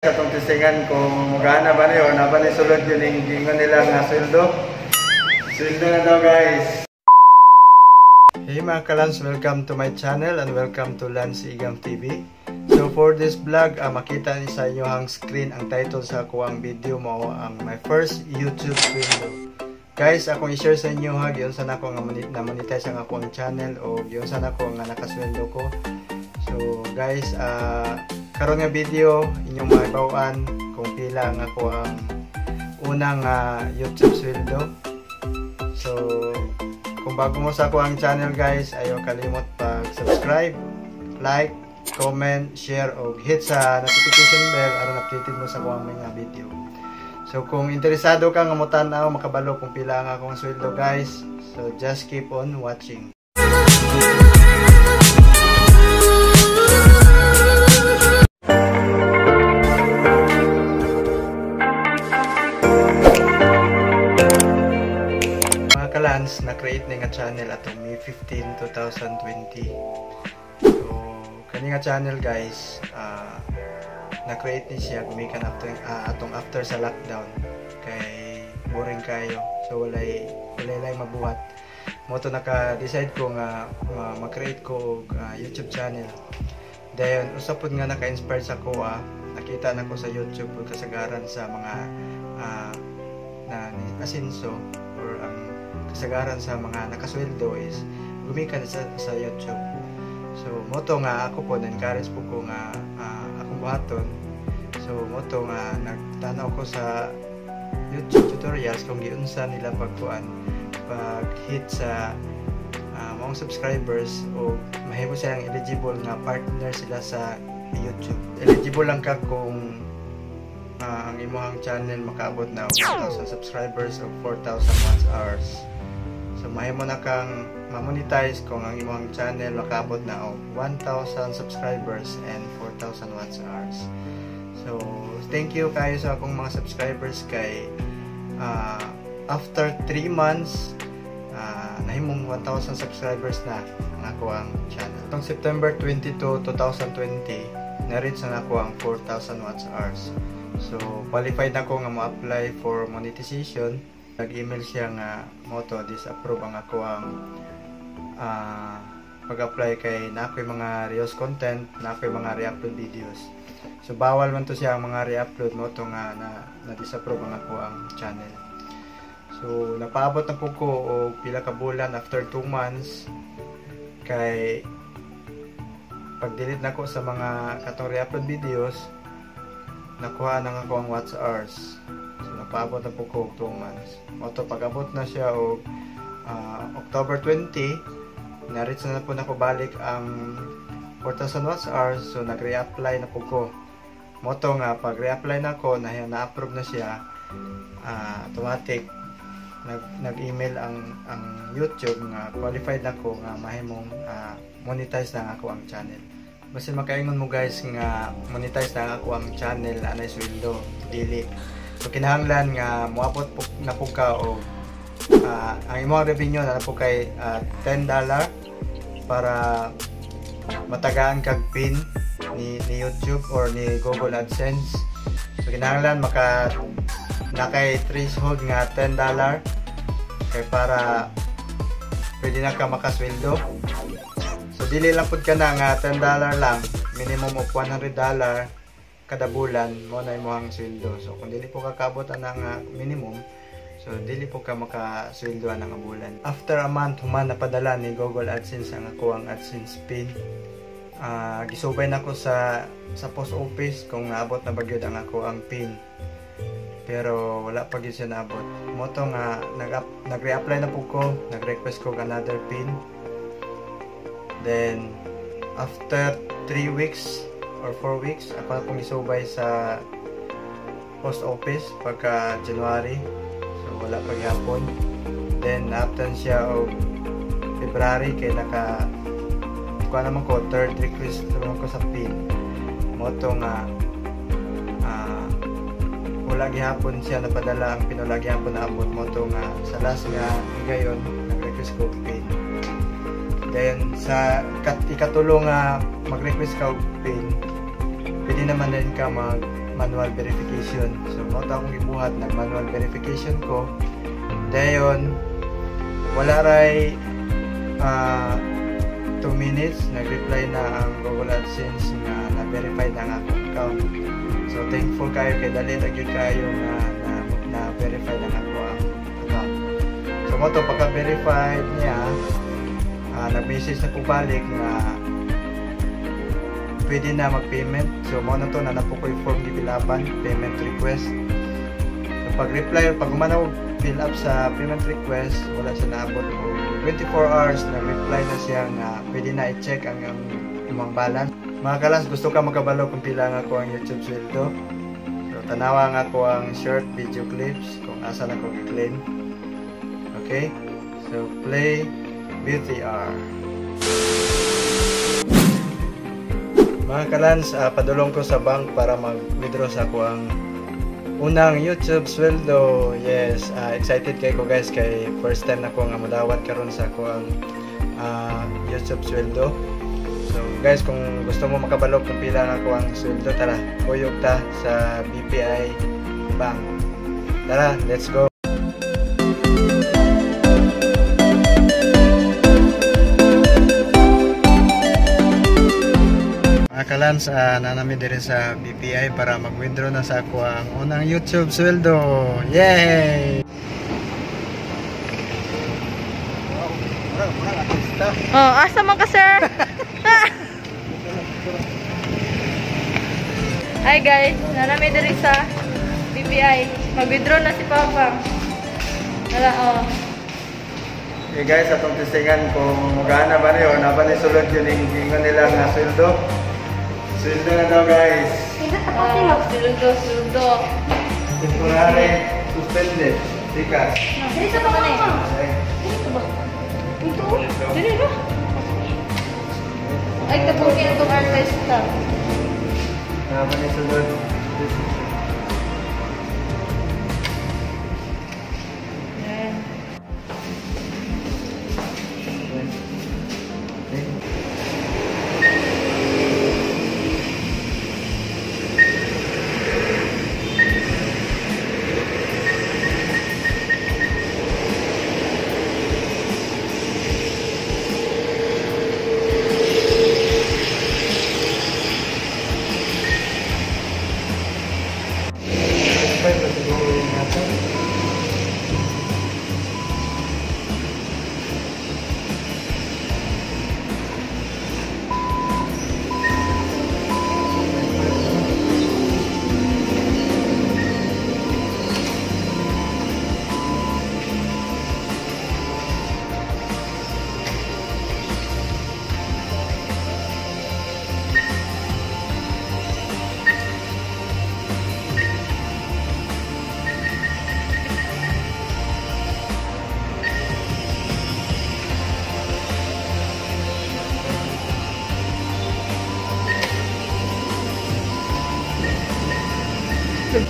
Atong testingan kung gana ba niyo, na ba ni sulod yun yung gingon nila nga sweldo. Sweldo na daw, guys. Hey mga kalans, welcome to my channel and welcome to Lance Igam TV. So for this vlog, makita ni sa inyo screen ang title sa akuang video mo ang my first YouTube sweldo. Guys, akong i-share sa inyo ha, giunsa na ako nga na monetize ang akong channel o giunsa na ako nga nakasweldo ko. So guys, karon nga video inyong mahibaw-an kung pila ang ako ang unang YouTube sweldo. So kung bago mo sa ako ang channel guys, ayaw kalimot pag-subscribe, like, comment, share o hit sa notification bell aron updated mo sa akong mga video. So kung interesado ka nga motan-aw makabalo kung pila ang akong sweldo guys, so just keep on watching. Mga kalans, na-create ni nga channel atong May 15, 2020. So kani nga channel guys, na-create ni siya gumikan after atong after sa lockdown kay boring kayo. So walay lang mabuhat. Mo to naka-decide ko nga mag-create ko og YouTube channel. Dayon usa pud nga naka-inspire sa ko, nakita nako sa YouTube ug kasagaran sa mga na asinso or ang kasagaran sa mga nakasweldo is gumikan sa YouTube. So moto nga ako po na-encourage po ko nga akong buhaton. So moto nga nagtanaw ko sa YouTube tutorials kung giunsa nila pagkuan pag-hit sa mga subscribers o mahimo silang eligible nga partner sila sa YouTube. Eligible lang ka kung ang imong channel makaabot na 1,000 subscribers o 4,000 watch hours. So mahimo na kang ma-monetize kung ang imong channel makaabot na og 1,000 subscribers and 4,000 watch hours. So thank you kayo sa akong mga subscribers kay after 3 months nahimong 1,000 subscribers na ang ako ang channel. Itong September 22, 2020, na-reach na ako ang 4,000 watch hours. So qualified na ako nga mo-apply for monetization. Nag-email siya nga moto disapprove ang ako ang pag-apply kay na ako'y mga reels content, na ako'y mga re-upload videos. So bawal man to siya ang mga re-upload mo to nga na disapprove ang ako ang channel. So napaabot na po ko og pila ka bulan after 2 months kay pag-delete nako sa mga katong re-upload videos, nakuha na ako ang watch hours. So napaabot na po ko og 2 months. Moto pag-abot na siya og October 20, na-reach na po nako balik ang 4,000 watch hours. So nag-reapply na po ko. Moto nga pag re-apply na ko, na-approve na siya, automatic nag-email ang YouTube nga qualified na ko nga mahimong monetize na ako ang channel. Basin makaingon mo guys nga monetize na ako ang channel anay sweldo, dili. So kinahanglan nga moabot po na po ka og ang imong revenue na po kay $10 para matagaan kag pin ni YouTube or ni Google AdSense. So kinahanglan maka nakay threshold nga $10 kay para pwede na ka makasweldo. So dili lang pud ka na nga $10 lang, minimum of $100 kada bulan mo na imong sweldo. So kung dili po ka kaabot ana nga minimum, so dili po ka makasweldo ana nga bulan. After a month human napadala ni Google AdSense ang ako ang AdSense pin. Gisubay nako sa post office kung naabot na ba gyud ang ako ang pin. Pero wala pa gyud siya naabot. Moto nga nag-reapply na po ko, nag-request ko another pin. Then after 3 weeks or 4 weeks, ako na pong isubay sa post office pagka January. So wala pa gihapon. Then naaptan siya og February kay naka kuha naman ko third request naman ko sa pin. Moto nga wala gihapon siya napadala ang pin, wala gihapon naabot. Moto nga sa last nga higayon nag-request ko pin. Then sa ikatulo nga mag-request ka og pin, pwede naman din ka manual verification. So mao to akong gibuhat, nag manual verification ko. Dayon wala ray 2 minutes nag-reply na ang Google AdSense nga na-verify na ang akong account. So thankful kayo kay dali ra gyud kayo nga na-verify na ako ang account. So mo to pagka-verified niya, nag-message na ko balik nga pwede na mag-payment. So mo na to na napo ko'y form gipilapan, payment request. So pag-reply, pag humanaw fill up sa payment request, wala siya naabot o 24 hours nag-reply na siya nga pwede na i-check ang imong balance. Mga kalas, gusto ka makabalo kung pila nga ako ang YouTube sweldo? So tanawa nga ako ang short video clips kung asa na ko gi-claim. Okay? So play VTR. Mga kalans, padulong ko sa bank para mag-withdraw sa ako ang unang YouTube sweldo. Yes, excited kay ko guys kay first time na ko nga modawat karon sa ako ang YouTube sweldo. So guys, kung gusto mo makabalo kung pila nga ako ang sweldo, tara, kuyog ta sa BPI Bank. Tara, let's go. Mga kalans, nanami diri sa BPI para mag-withdraw na sa ako ang unang YouTube sweldo. Yay! Wow, mura artista. Oh, asa man ka, sir? Hi guys, nanami diri sa BPI. Mag-withdraw na si Papa. Wala, oh. Okay guys, atong testingan kung magana ba niyo, na ba ni sulod yun yung ingon nila nga sweldo. Sweldo na daw guys. Oh, sweldo, sweldo. Temporary suspended. Sikas. Diri sa pa man eh. Diri ba? Dito. Diri ba? Ay, kabukin na itong artista. Na ba ni sulod? Ayan. Okay.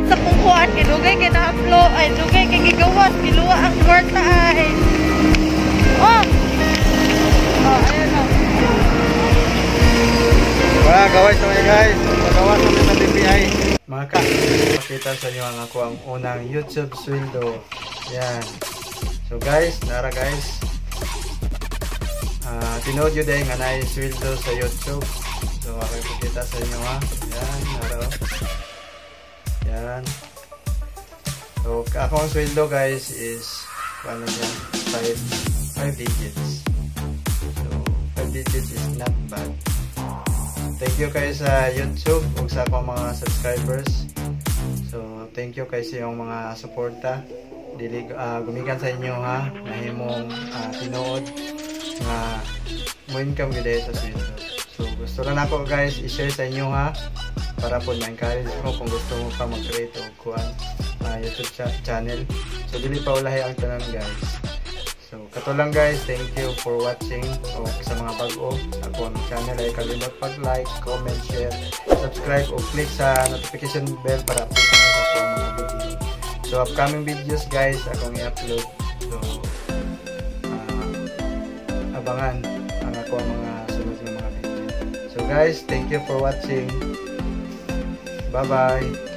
Sa kungkuan, gilugay kay na-upload, ay lugay kay gigawas, giluwa ang kwarta ay. Oh! Oh, ayun na. Wala, gawin sa mga guys. Magawa kami sa BPI. Mga ka, pakita sa inyo ang ako ang unang YouTube sweldo. Yan. So guys, nara guys. Tinuod gyud nga naay sweldo sa YouTube. So ako ipakita sa inyo ha. Yan, nara oh. Yan. So ako ang sweldo, guys, is ano yan, 5 digits. So 5 digits is not bad. Thank you kayo sa YouTube ug sa akong mga subscribers. So thank you kay sa inyong mga suporta. Dili gumikan sa inyo ha, nahimong tinuod nga mo income gyud sa sweldo. So gusto lang nako, guys, i-share sa inyo ha, para po ma-encourage mo kung gusto mo pa mag-create og kuan YouTube channel. So dili pa ulahi ang tanan, guys. So kato lang, guys, thank you for watching o sa mga bag-o sa akong channel ay kalimot pag-like, comment, share, subscribe o click sa notification bell para update mo sa akong mga video. So upcoming videos, guys, akong i-upload. So abangan ang ako ang mga sunod na mga video. So guys, thank you for watching. Bye-bye.